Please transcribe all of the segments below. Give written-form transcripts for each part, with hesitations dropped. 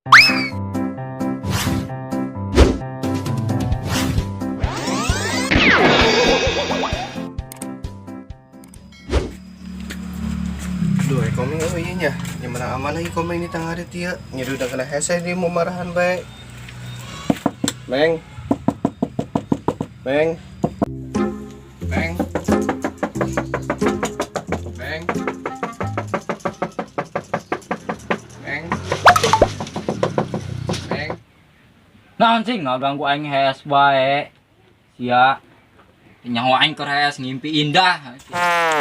Duh, komeng euy ieu nya. Nya menang aman lagi komeng di tengah ieu. Nya udah kena hese di mau marahan bae. Meng. Meng. Meng. Meng. Meng. Meng. Naon sih ngaganggu aing hees bae. Sia. Nyaho aing keur hees ngimpi indah.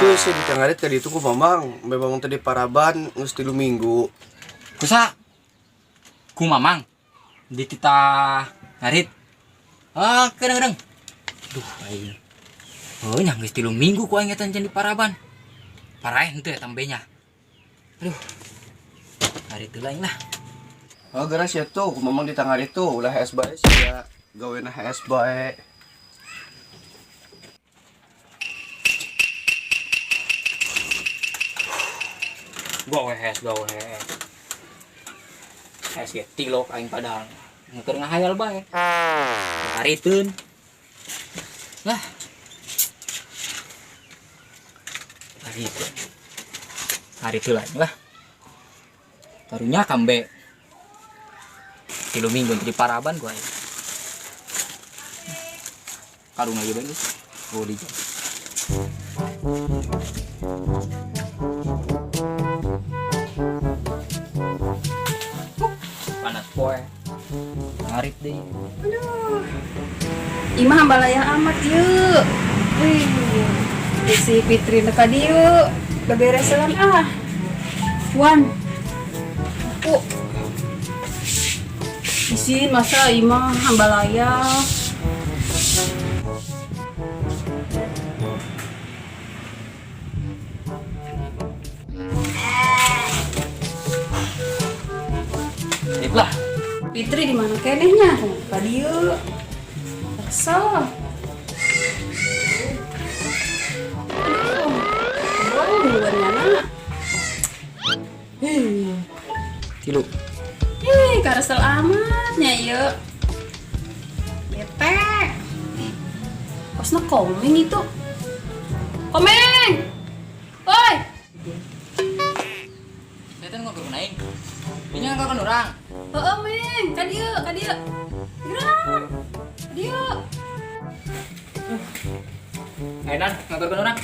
Tuh sih di tengah tadi itu ku mamang, memang tadi paraban geus 3 minggu. Kusa? Ku mamang di titah ngarit. Ah, kedeung-kedeung. Duh, aing. Oh, nya geus 3 minggu ku aing eta di paraban. Paraeh henteu eta nya. Aduh. Ngarit heula aing lah. Oh, geura sia tuh, ku mamang di tengah itu ulah hees bae sia. Gawena hees bae. Gawe hees, gawe hees. Hees ge tilok aing padahal. Keur ngahayal bae. Hariteun. Lah. Hariteun. Hariteun lah lah. Karunya kambe. 3 minggu di paraban gua aing. Karung aja bae geus. Oh, di. Panas poe. Ngarit deui. Aduh. Imah hambalayah amat ieu. Wih. Si Fitri teh ka dieu. Bebereseun ah. Wan. Ku. Isin masa imah hambalayah. Lah. Fitri di mana kenehnya? Ka dieu. Kesel. Aduh, nungguan. Tilu. Ih, karesel amat nya ieu. Bete. Kosna komeng itu. Komeng. Oi. Saya teh ngobrol aing. Ini ngobrol urang. Heeh, Meng. Ka dieu, ka dieu. Gerak. Ka dieu. Nan, ngobrol urang.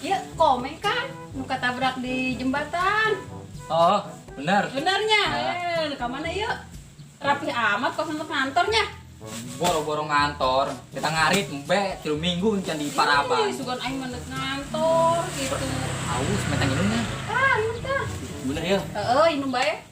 Ieu komeng kan nu katabrak di jembatan. Oh, bener. Benernya. Nah. Ka mana ieu? Rapi amat kok untuk ngantornya. Boro-boro ngantor, kita ngarit embe 3 minggu can di paraban. Ih, sugan aing mah ngantor gitu. Aus meta nginumnya. Ah, minum tah. Bener ya? Heeh, minum bae.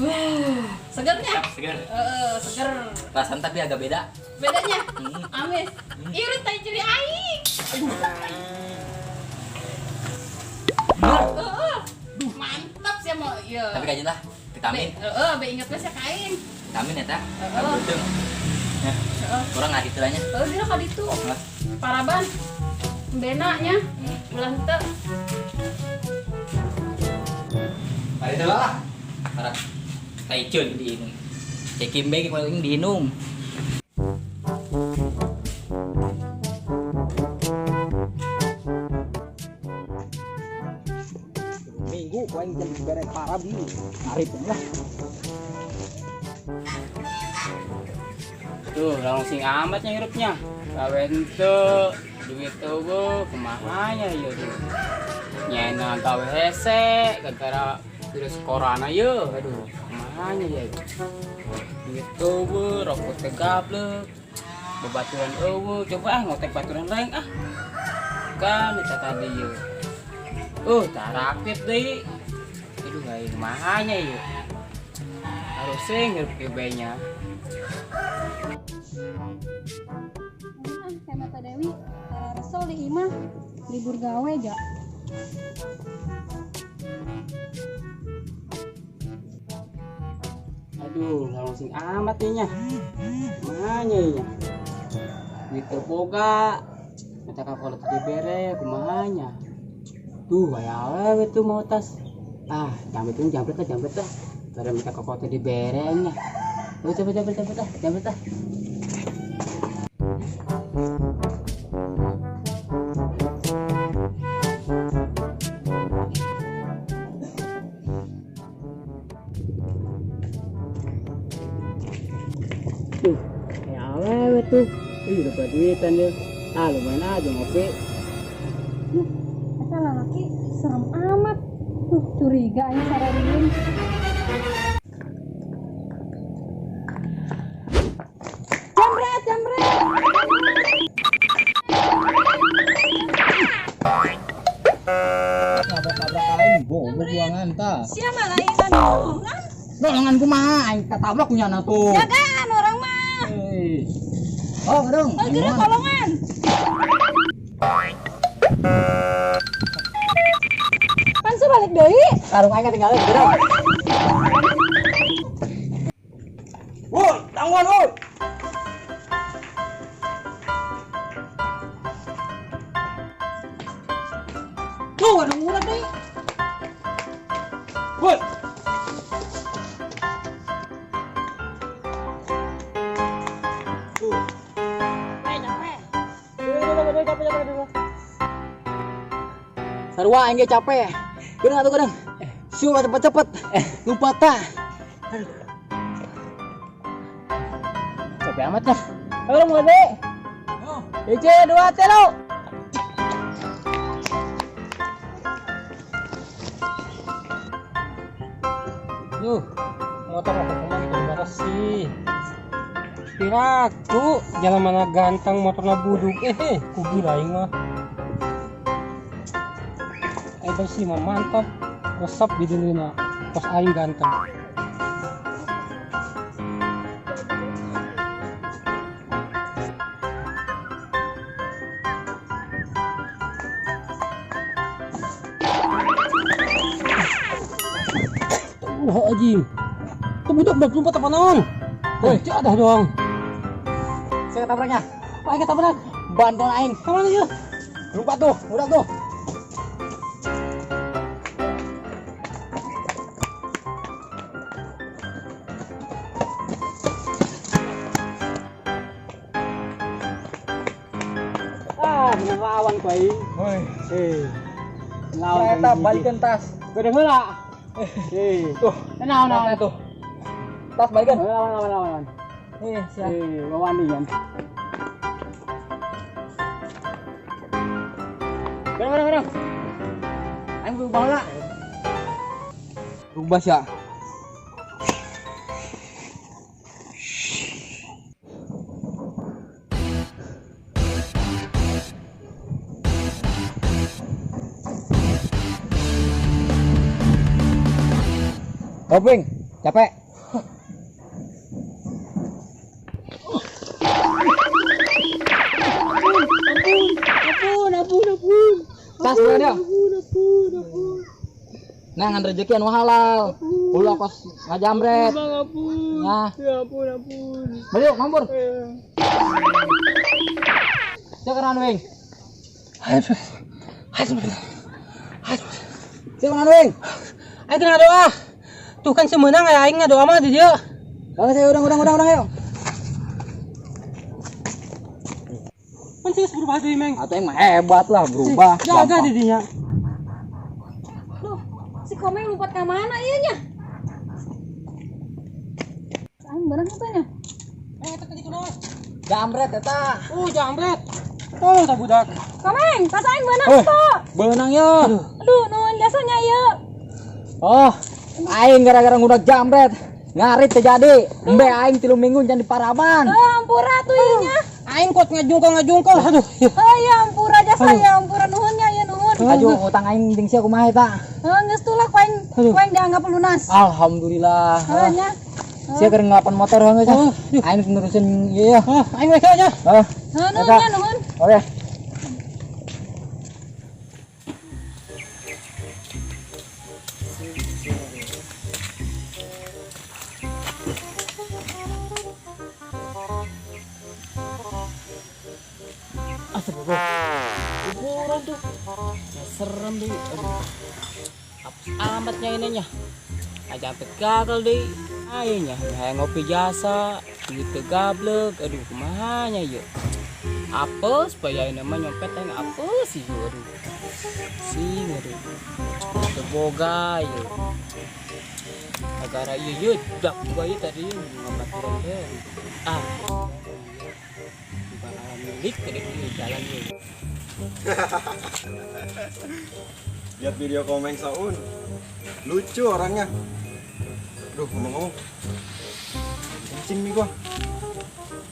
Wah, segernya. Seger. Heeh, seger. Perasaan tapi agak beda. Bedanya? Amis. Irit tai ciri aing. Aduh. Heeh. Mantap sih mau ieu. Tapi kajian lah, vitamin. Heeh, be inget we sia ka aing. Vitamin eta. Heeh. Beuteung. Ya. Heeh. Urang ngarit heula nya. Heeh, dira ka ditu. Heeh. Paraban. Bena nya. Ulah henteu. Ngarit heula lah. Parah. Taicun diinum. Cekim bae kalau diinum. Minggu ku aing jadi bere parabi. Ngarit lah. Tuh, langsung amatnya hirupnya. Gawe henteu, duit eueuh, kumahanya ieu tuh. Nyena gawe hese gara-gara virus corona ieu. Aduh, kumahanya ieu. Duit eueuh, rokok teh gablek. Babaturan eueuh, coba ah ngotek baturan lain ah. Kan eta tadi ieu. Taraktif deui. Aduh, aing kumahanya ieu. Harus sing hirup ieu bae nya. Mata Dewi, resel di imah, libur gawe ja. Aduh, langsung amat nih nya. Kumahanya nya. Duit teu boga. Mata ka kolot teu dibere, kumahanya. Duh, aya awewe tuh mau tas. Ah, jambret ini jambret lah, jambret lah. Pada minta ke kota di berengnya. Coba coba coba lah, jambret lah. Tuh, kayak awewe tuh. Ih, udah duitan dia. Ah, lumayan aja ngopi. Duh, kata laki serem amat. Tuh, curiga aja sarariin. Jambret, jambret. Tabrak-tabrak aing, goblok buangan ta. Siapa lain nolongan? Nolongan kumaha aing katabrak kunyana tuh. Jagaan orang mah. Oh, gedung. Oh, gerak tolongan. Pansu balik deui. Karung aing ketinggalan gerak. Woi, tangguhan woi. Tuh, ada ulat deh. Woi. Sarua aing ge capek. Geurang atuh geurang. Sieu cepet-cepet. Lupa tah. Capek amat lah. Orang mau deh. Hiji, dua, tilu. Duh, motor apa kemana itu bersih. Piraku, jalan mana ganteng motornya buduk. Ku gila aing mah. Bersih mah mantap, resep di dunia. Kos aing ganteng. Wah, anjing. Tuh budak udah lompat apa naon? Woi, cek ada doang. Saya ketabraknya. Wah, aing ketabrak. Bantuan aing. Kemana ya? Lupa tuh, budak tuh. Ah, ngelawan ku aing. Woi. Ngelawan. Eta balikan tas. Beda heula. Tuh, Naon naon tuh. Tas balikan. Lawan lawan lawan. Nih, siap. Lawan nih kan. Gerang gerang gerang. Aing berubah lah. Berubah sih. Oping, capek. Ampun, ampun, ampun. Tas mana dia? Ampun, ampun, ampun. Nah, ngan rezeki anu halal. Ulah kos ngajamret. Bang, ampun. Nah. Ya ampun, ampun. Balik yuk, mampur. Cek keran wing. Aduh. Aduh. Aduh. Cek keran wing. Aing kena doa. Tuh kan semenang aing ngadoa mah di dia. Oke, saya udang yuk. Kan sih berubah deui, Meng. Atau emang hebat lah berubah. Jaga di dinya. Duh, si Komeng lompat ke mana ieu nya? Aing barang katanya. Eta tadi kunaon? Jambret eta. Jambret. Tolong tah budak. Komeng, tas aing beunang tuh. Beunang ye. Aduh, nuhun jasanya ieu. Oh, aing gara-gara ngudak jambret. Ngarit terjadi. Embe aing 3 minggu jangan diparaban. Ampura tuh ieu nya. Aing kot ngajungkal. Aduh. Oh ya ampura jasa ya ampura nuhun nya ieu nuhun. Aju utang aing jeung sia kumaha eta? Heuh, geus tuh lah ku aing dianggap lunas. Alhamdulillah. Heuh nya. Sia keur ngelapan motor heuh geus. Aing nerusin ieu ya. Aing we aja. Heuh. Heuh nuhun nya nuhun. Oke. Astagfirullah. Ukuran tuh. Ya, serem tuh. Aduh. Apa Amatnya ininya. Aja ampet gagal deh. Ayo nya, hayang ngopi jasa, duit teu gablek, aduh kumaha nya ieu. Apes supaya ini mah nyopet teh apes sih aduh. Sing aduh. Teu boga ieu. Agara ieu ieu dak gua ieu tadi ngabaturan teh. Ah. Bakal milik ke ieu jalan ieu. Lihat video Komeng Saun. Lucu orangnya. Duh, ngomong-ngomong. Kencing nih gua.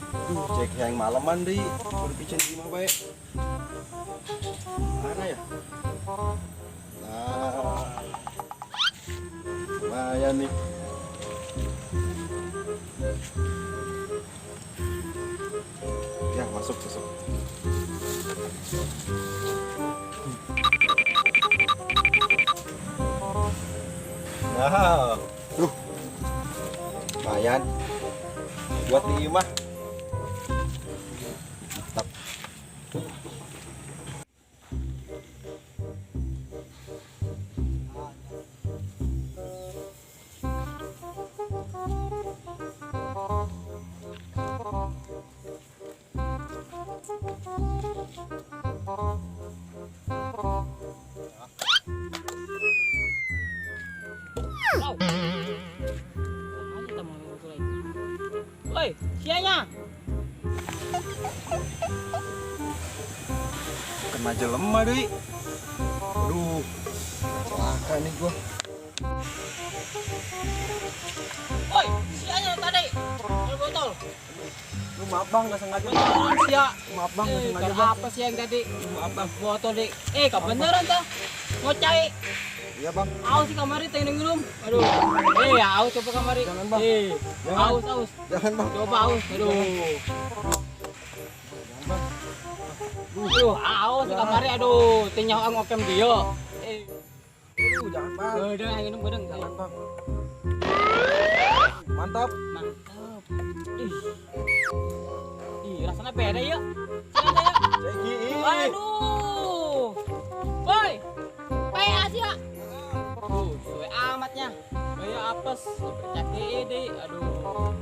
Duh, cek yang malaman deh. Udah picen di imah bae. Mana ya? Nah. Lumayan nih. Ya, masuk, masuk. Nah, duh, lumayan buat di imah. Mantap. Wow. Oi, sianya. Kena jelema deui. Aduh, celaka nih gua. Oi, sianya tadi. Botol. Lu maaf bang, nggak sengaja. Sia. Maaf bang, nggak sengaja bang. Apa sih yang tadi? Maaf bang. Botol deh. Kebenaran tuh. Ngocai. Iya bang. Aus sih kamari teh minum. Aduh. Aus coba kamari. Jangan bang. Jangan. Aus, aus. Jangan bang. Coba aus. Aduh. Jangan bang. Aduh, aus sih kamari. Aduh, teh nyaho ngokem dia. Aduh, jangan bang. Udah, ayo minum bareng. Jangan bang. Mantap. Mantap. Ih. Ih, rasanya beda ya. Sana ya. Ceki. Aduh. Woi. PA sih ya. Aduh, suwe amatnya. Kayak apes, bercaki deh. Aduh.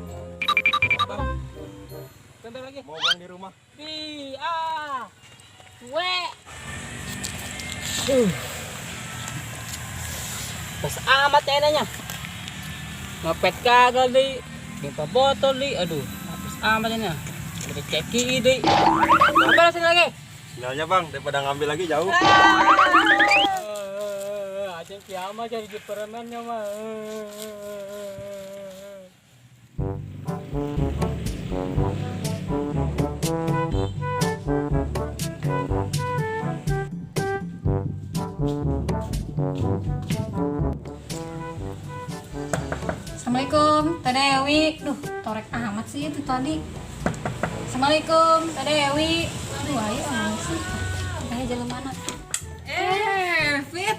Bang. Bentar lagi. Mau bang di rumah. Di ah. Suwe. Pas amat enaknya. Ngepet gagal deh. Minta botol deh. Aduh, apes amat ini. Bercaki deh. Apa rasanya lagi? Sinyalnya bang, daripada ngambil lagi jauh. Aceng kiamat jadi di permennya mah. Assalamualaikum, Teh Dewi. Duh, torek amat sih itu tadi. Assalamualaikum, Teh Dewi. Aduh, ayo amat sih. Ayo jalan mana? Fit.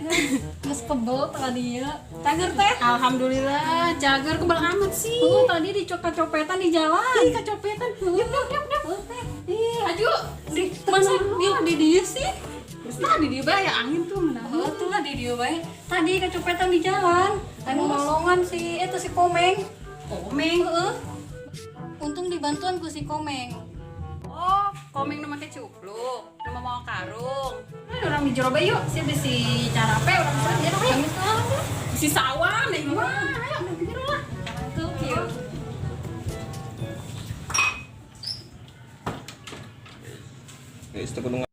Geus kebel tadi ya. Cager teh. Alhamdulillah, cager kebel amat sih. Tadi dicopet-copetan di jalan. Ih, kecopetan. Yuk, yuk, yuk, yuk. Ih, Aju. Di masa di dia sih? Terus tadi dia bae angin tuh menang. Oh, tuh lah di dia bae. Tadi kecopetan di jalan. Anu nolongan si itu si Komeng. Komeng. Heeh. Untung dibantuan ku si Komeng. Oh, Komeng nu make cupluk, nu mau karung. Nah, orang di jero bae yuk, si bisi carape urang sana jero bae. Bisi sawah nih mah. Ayo, jero lah. Tuh, kieu. Guys, itu kudu